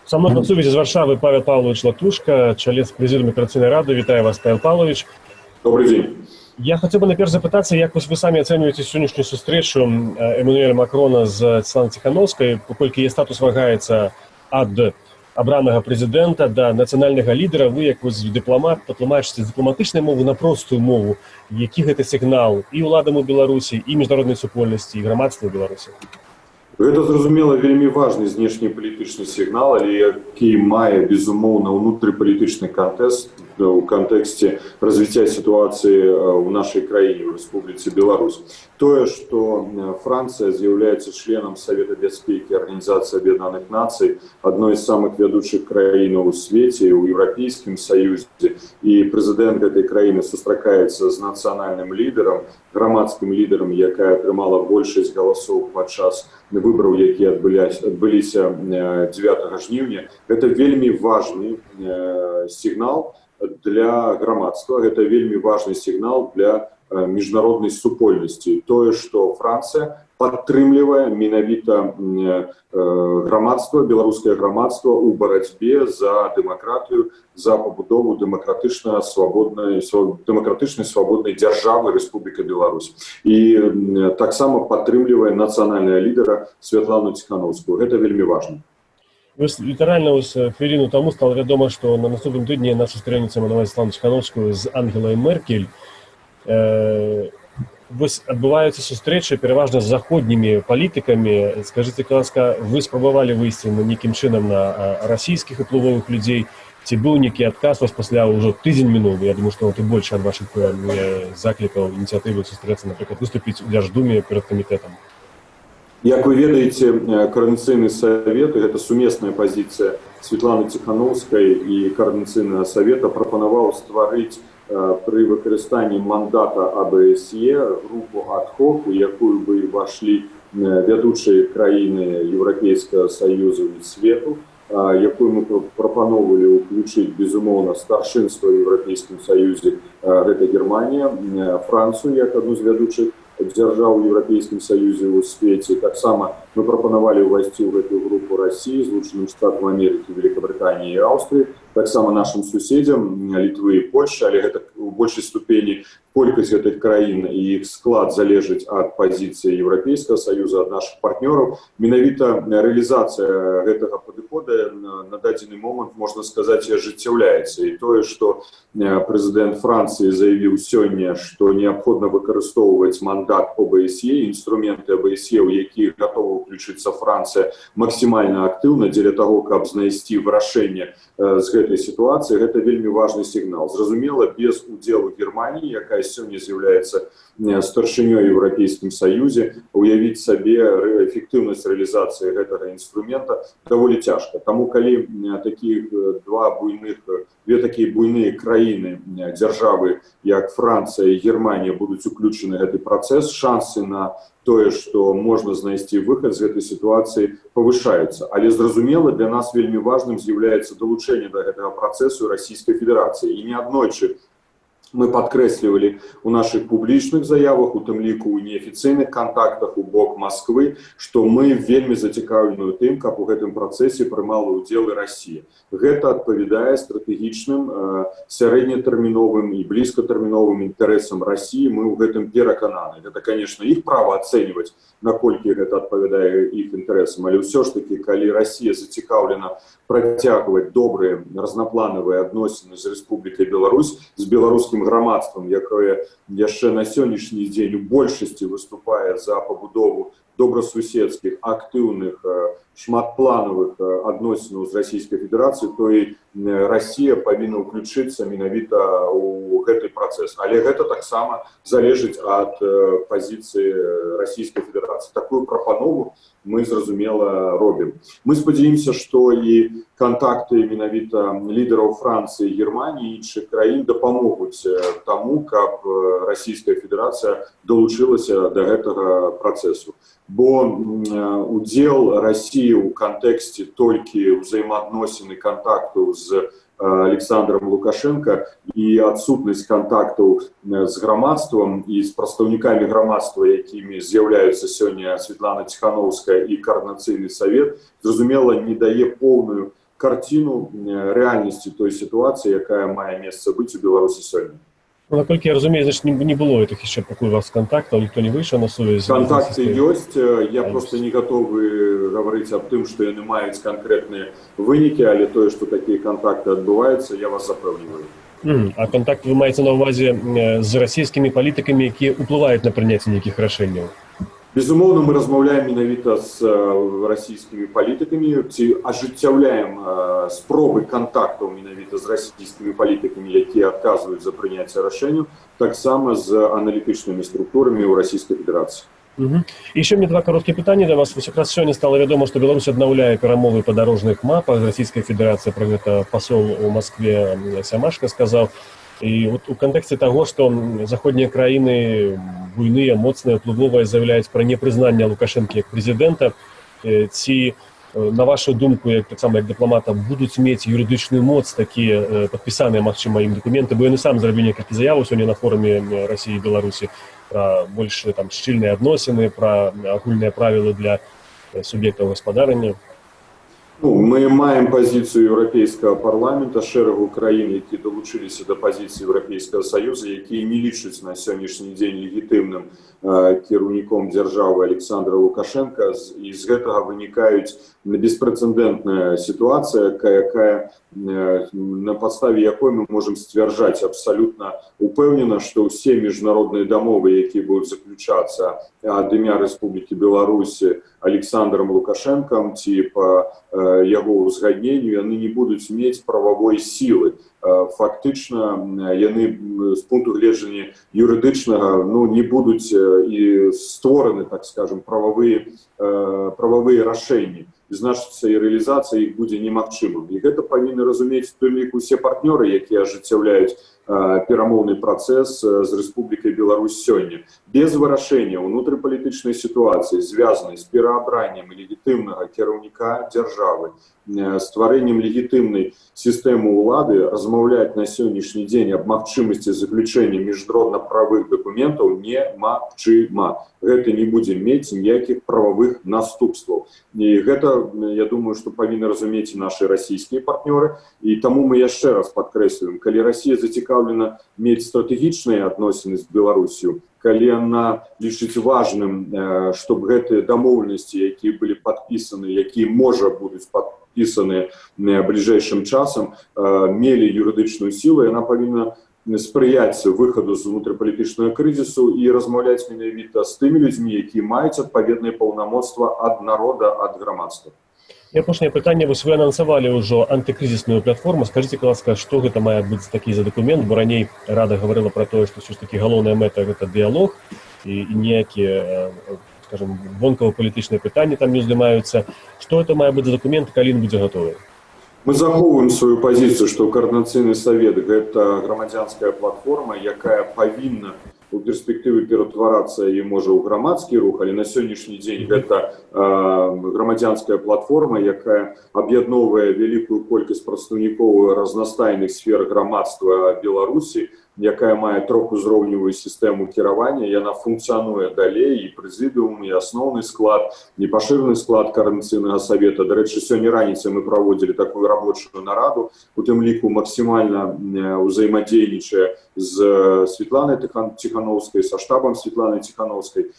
Са мной на сувязі з Варшавы Павел Паўлавіч Латушка, чалец Прэзідыума Каардынацыйнай рады. Вітаю вас, Павел Паўлавіч. Добры дзень. Я хацеў бы найперш запытацца, як вось вы самі ацэньваеце сённяшнюю сустрэчу Эмануэля Макрона з Святланай Ціханоўскай, паколькі яе статус вагаецца ад абранага прэзідэнта да нацыянальнага лідара. Вы, як вось дыпламат, патлумачыце з дыпламатычнай мовы на простую мову, які гэта сігнал і ўладам у Беларусі, і міжнароднай супольнасці, і грамадству Беларусі? Гэта, зразумела, вельмі важны знешнепалітычны сігнал, але які мае, безумоўна, ўнутрыпалітычны кантэкст у кантэксце развіцця сітуацыі ў нашай краіне, ў Рэспубліцы Беларусь. Тое, што Францыя з'яўляецца членам Савета бяспекі Арганізацыі Аб'яднаных Нацый, адной з самых вядучых краінаў у свеце, у Еўрапейскім Саюзе, і прэзідэнт гэтай краіны сустракаецца з нацыянальным лідарам, грамадскім лідарам, якая атрымала большасць галасоў падчас выбараў, якія адбыліся 9 жніўня, гэта вельмі важны сігнал для грамадства, гэта вельмі важны сігнал для міжнароднай супольнасці. Тое, што Францыя падтрымлівае менавіта грамадства, беларускае грамадства ў барацьбе за дэмакратыю, за пабудову дэмакратычнай свабоднай дзяржавы Рэспубліка Беларусь. І таксама падтрымлівае нацыянальнага лідара Святлану Ціханоўскую. Гэта вельмі важна. Вось літаральна вось хвіліну таму стала вядома, што на наступным тыдні яна сустрэнецца, Мануэль Святлану Ціханоўскую, з Ангелай Меркель. Вось адбываюцца сустрэчы пераважна з заходнімі палітыкамі. Скажыце, ласка, вы спрабавалі выйсці на нейкім чынам на расійскіх уплывовых людзей? Ці быў нейкі адказ вось пасля, ўжо тыдзень мінуў, я думаю, што і больш ад вашых заклікаў, ініцыятывы сустрэцца, напрыклад, выступіць у Дзярждуме перад камітэтам? Як вы ведаеце, Каардынацыйны савет, гэта сумесная пазіцыя Святланы Ціханоўскай і Каардынацыйнага савета, прапанаваў стварыць пры выкарыстанні мандата АБСЕ групу ад-хок, у якую бы ўвайшлі вядучыя краіны Еўрапейскага Саюзу і свету, якую мы прапаноўвалі ўключыць, безумоўна, старшынства ў Еўрапейскім Саюзе, гэта Германія, Францыю як адну з вядучых дзяржаў у Еўрапейскім Саюзе, ў свеце. Таксама мы прапанавалі ўвайсці ў гэтую групу Расіі, Злучаным Штатам Амерыкі, Великабрытаніі і Аўстрыі, таксама нашым суседзям Літвы і Польшчы, але гэта у большай ступені колькасць гэтых краін і іх склад залежыць ад пазіцыі Еўрапейскага Саюза, ад нашых партнёраў. Менавіта рэалізацыя гэтага падыхода на дадзены момант, можна сказаць, ажыццяўляецца. І тое, што прэзідэнт Францыі заявіў сёння, што неабходна выкарыстоўваць мандат ОБСЕ, інструменты АБСЕ, у якіх гатова ўключыцца Францыя максімальна актыўна дзеля таго, каб знайсці вырашэнне з гэтай сітуацыі, гэта вельмі важны сігнал. Зразумела, без удзелу Германіі, якая сёння з'яўляецца старшынёй Еўрапейскім Саюзе, уявіць сабе эфектыўнасць рэалізацыі гэтага інструмента даволі цяжка. Таму калі такіх два буйных две такія буйныя краіны, дзяржавы, як Францыя і Германія, будуць уключаны гэты працэс, шансы на тое, што можна знайсці выхад з гэтай сітуацыі, павышаюцца. Але, зразумела, для нас вельмі важным з'яўляецца далучэнне да гэтага працэсу Расійскай Федэрацыі. І неаднойчы мы падкрэслівалі у нашых публічных заявах, у тым ліку ў неафіцыйных кантактах у бок Масквы, што мы вельмі зацікаўлены ў тым, каб у гэтым працэсе прымала ўдзел і Расія. Гэта адпавядае стратэгічным сярэднетэрміновым і блізкатэрміновым інтарэсам Расіі, мы ў гэтым перакананы. Гэта, конечно, іх права ацэньваць, наколькі гэта адпавядае іх інтарэсам, але ўсё ж таки, калі Расія зацікаўлена працягваць добрыя разнапланавыя адносіны з Рэспублікай Беларусь, з беларускім грамадствам, якое яшчэ на сённяшні дзень у большасці выступае за пабудову добрасуседскіх, актыўных, шматпланавых адносінаў з Расійскай Федэрацыяй, то і Расія павінна ўключыцца менавіта ў гэты працэс. Але гэта таксама залежыць ад пазіцыі Расійскай Федэрацыі. Такую прапанову мы, зразумела, робім. Мы спадзяемся, што і кантакты менавіта лідараў Францыі, Германіі, іншых краін дапамогуць таму, каб Расійская Федэрацыя далучылася да гэтага працэсу. Бо удзел Расіі ў кантэксце толькі ўзаемаадносіны, кантактаў з Александром Лукашенко і адсутнасць кантактаў з грамадствам і з прадстаўнікамі грамадства, якімі з'яўляюцца сёння Светлана Ціханоўская і Каардынацыйны савет, зразумела, не дае поўную карціну рэальнасці той сітуацыі, якая мае месца быць у Беларусі сёння. Ну, наколькі я разумею, значит, не было этих еще пакуль у вас контактаў, ніхто не выйшаў на сувязь? Контакты ёсць, я просто не гатовы гаварыць аб тым, што яны маюць канкрэтныя вынікі, але тое, што такія контакты адбываюцца, я вас запэўніваю. А контакт вы маеце на ўвазе з расійскімі палітыкамі, якія ўплываюць на прыняцце нейкіх рашэнняў? Безумоўна, мы размаўляем менавіта з расійскімі палітыкамі ці ажыццяўляем спробы кантактаў менавіта з расійскімі палітыкамі, якія адказваюць за прыняцце рашэнняў, таксама з аналітычнымі структурамі ў Расійскай Федэрацыі. Угу. І яшчэ мне два кароткія пытанні да вас. Вось якраз сёння стала вядома, што Беларусь аднаўляе перамовы па дарожных мапах з Расійскай Федэрацыяй, пра гэта пасол у Маскве Сямашка сказаў. І вот у кантэксце таго, што заходнія краіны буйныя, моцныя, уплывовыя заяўляюць пра непрызнанне Лукашэнкі як прэзідэнта, ці, на вашу думку, як таксама як дыпламата, будуць мець юрыдычную моц такія падпісаныя, магчыма, ім дакументы, бо яны сам зрабілі некалькі заяваў сёння на форуме Расіі і Беларусі пра больш там шчыльныя адносіны, пра агульныя правілы для суб'ектаў гаспадарання? Ну, мы маем пазіцыю Еўрапейскага парламента, шэрагу краін, які далучыліся да пазіцыі Еўрапейскага Саюза, якія не лічаць на сённяшні дзень легітымным кіраўніком дзяржавы Александра Лукашенко. І з гэтага вынікаюць беспрэцэдэнтная сітуацыя, якая, на падставе якой мы можам сцвярджаць абсалютна упэўнена, што ўсе міжнародныя дамовы, якія будуць заключацца ад імя Рэспублікі Беларусь Александром Лукашэнкам ці па яго ўзгадненню, яны не будуць мець прававой сілы. Фактычна яны з пункту гледжання юрыдычнага, ну, не будуць і створаны, так скажем, прававыя рашэнні, значыцца, і рэалізацыя іх будзе немагчымым. І гэта павінны разумець тым ліку усе партнёры, якія ажыццяўляюць перамоўны працэс з Рэспублікай Беларусь сёння. Без вырашэння ўнутрыпалітычнай сітуацыі, звязанай з пераабраннем легітымнага кіраўніка дзяржавы, стварэннем легітымнай сістэмы ўлады, размаўляць на сённяшні дзень аб магчымасці заключэння міжнародна-правых дакументаў немагчыма. Гэта не будзе мець ніякіх прававых наступстваў. І гэта, я думаю, што павінны разумець і нашы расійскія партнёры. І таму мы яшчэ раз падкрэсліваем: калі Расія зацікаўлена мець стратэгічныя адносіны з Беларусю, калі яна лічыць важным, чтобы гэтыя дамоўленасці, якія былі падпісаны, якія, можа, будуць падпісаны бліжэйшым часам, мелі юрыдычную сілу, яна павінна спрыяць выхаду з унутрыпалітычнага крызісу і размаўляць менавіта з тымі людзьмі, якія маюць адпаведнае паўнамоцтва ад народа, ад грамадства. І апошняе пытанне. Вось вы анансавалі ўжо антыкрызісную платформу. Скажыце, ласка, што гэта мае быць такі за дакумент, бо раней Рада гаварыла пра тое, што ўсё ж такі галоўная мэта — гэта дыялог і ніякія, скажем, вонкава-палітычныя пытанні там не ўздымаюцца. Што это мае быць за дакумент, калі ён будзе гатовы? Мы захоўваем сваю пазіцыю, што Каардынацыйны савет — гэта грамадзянская платформа, якая павінна у перспектыве ператварацца і, можа, ў грамадскі рух, але на сённяшні дзень гэта грамадзянская платформа, якая аб'ядноўвае вялікую колькасць прадстаўнікоў разнастайных сфер грамадства Беларусі, якая мае трохузроўневую сістэму кіравання. Яна функцыянуе далей, і прэзідыум, і асноўны склад, і пашыраны склад Каардынацыйнага савета. Дарэчы, сёння раніцай мы праводзілі такую рабочую нараду, у тым ліку максімальна ўзаемадзейнічае з Светланай Ціхановскай, са штабам Светланы Ціхановскай.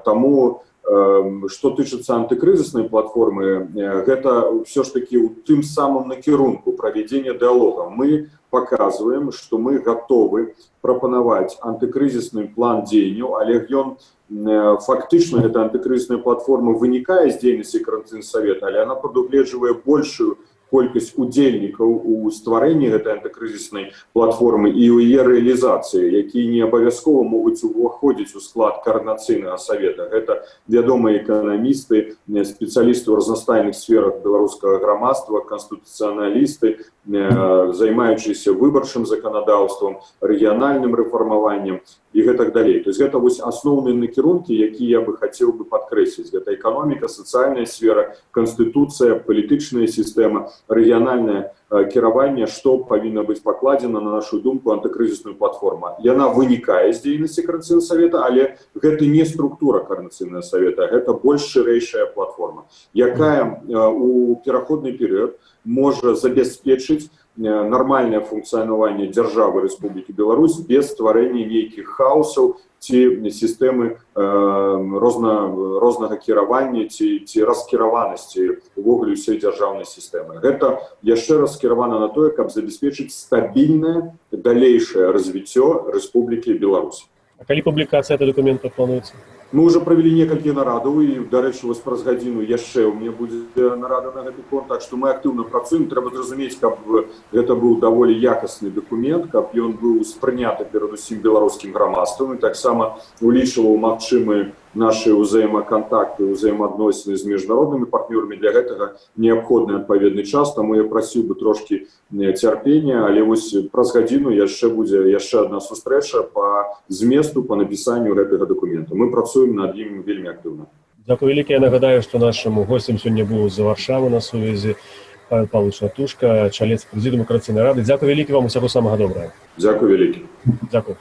Таму, што тычыцца антыкрызіснай платформы, гэта ўсё ж такі ў тым самым накірунку правядзення дыалога. Мы показываем, што мы гатовы прапанаваць антыкрызісны план дзеянняў, але ён фактычна, гэта антыкрызісная платформа, вынікае з дзейнасці Каардынацыйнага савета, але она прадугледжвае большую колькасць удзельнікаў у стварэнні гэтай антыкрызіснай платформы і ў яе рэалізацыі, якія не абавязкова могуць уваходзіць у склад Каардынацыйнага савета. Гэта вядомыя эканамісты, спецыялісты ў разнастайных сферах беларускага грамадства, канстытуцыяналісты, займаючыся выбарчым заканадаўствам, рэгіянальным рэфармаваннем. І гэтак далей. То есть гэта вось асноўныя накірункі, якія я бы хацеў бы падкрэсліць: гэта эканоміка, сацыяльная сфера, канстытуцыя, палітычная сістэма, рэгіянальнае кіраванне, што павінна быць пакладзена на нашу думку антыкрызісную платформа. Яна вынікае з дзейнасці Каардынацыйнага савета, але гэта не структура Каардынацыйнага савета, гэта больш шырэйшая платформа, якая у пераходны перыяд можа забяспечыць нармальнае функцыянаванне дзяржавы Рэспублікі Беларусь без стварэння нейкіх хаосаў ці сістэмы рознага кіравання ці раскіраванасці увогуле ўсёй дзяржаўнай сістэмы. Гэта яшчэ раз скіравана на тое, каб забяспечыць стабільнае далейшае развіццё Рэспублікі Беларусь. А калі публікацыя этого документа плануецца? Мы уже правялі некалькі нарадаў, і, дарэчы, вось праз гадзіну яшчэ ў мне будзе нарада на гэты конт, так што мы актыўна працуем. Трэба зразумець, каб гэта быў даволі якасны дакумент, каб ён быў успрыняты перадусім беларускім грамадствам і таксама улічваў магчымы нашы ўзаемакантакты, ўзаемаадносіны з міжнароднымі партнёрамі. Для гэтага неабходны адпаведны час, таму я прасіў бы трошкі цярпення, але вось праз гадзіну яшчэ будзе яшчэ адна сустрэча па зместу, па напісанню гэтага дакумента. Мы працуем над ім вельмі актыўна. Дзякуй вялікі. Я нагадаю, што нашым госцем сёння быў з Варшавы на сувязі Павел Павлович Латушка, чалец Прэзідыума Каардынацыйнай рады. Дзякуй вялікі вам, усяго самага добрага. Дзякуй вялікі. Дзякуй.